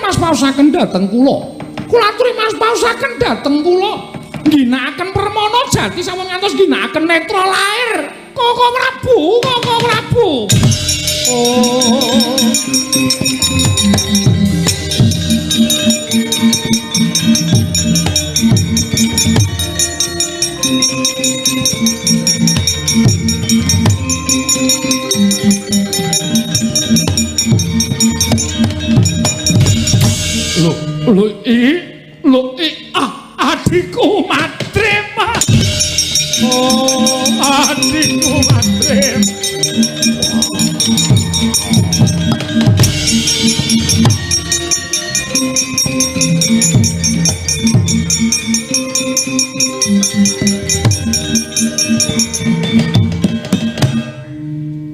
Mas paosaken dhateng kula. Kula aturi Mas paosaken dhateng kula. Ginakaken Permana Jati sampun ngantos ginakaken netra lair. Koko Prabu, Koko Prabu. Oh. Lho lho ah adikku Madrim. Oh, adikku Madrim.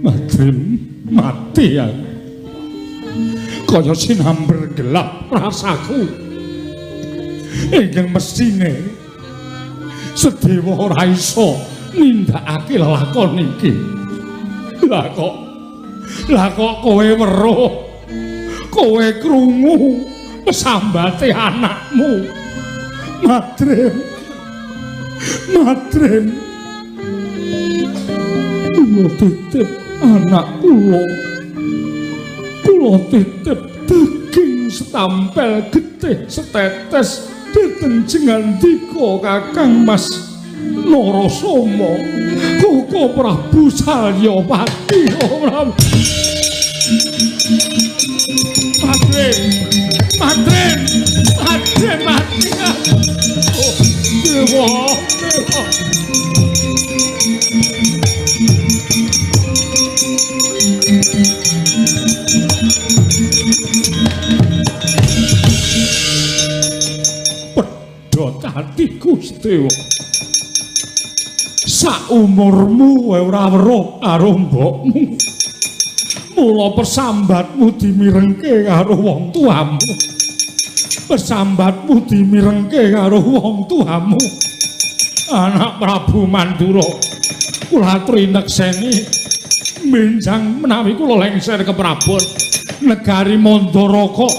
Madrim mati ya. Kaya sinamber gelap rasaku. Ingkang mesthine Sedewa ora iso nindakake lelakon iki. Lah kok kowe weruh, kowe krungu pesambate anakmu. Madrim. Madrim. Kula titip anak kula. Kula titip daging setampel getih setetes dhateng jengandika Kakang Mas Narasoma. Koko Prabu Salyapati. Madrim, Madrim, Madrim mati. Oh, dewa, dewa. Pedhot atiku Sedewa. Saumurmu kowe ora weruh karo mbokmu. Mula pesambatmu dimirengke karo wong tuamu. Pesambatmu dimirengke karo wong tuamu. Anak Prabu Mandura, kula aturi nekseni minjang menawi kula lengser ke Prabon negari Mandaraka.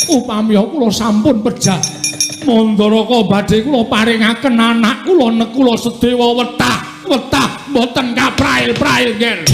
Upami kula sampun pejah Mandaraka badhe kula paringaken anak kula Nekula Sedewa wetah wetah mboten kaprail-prail nggih.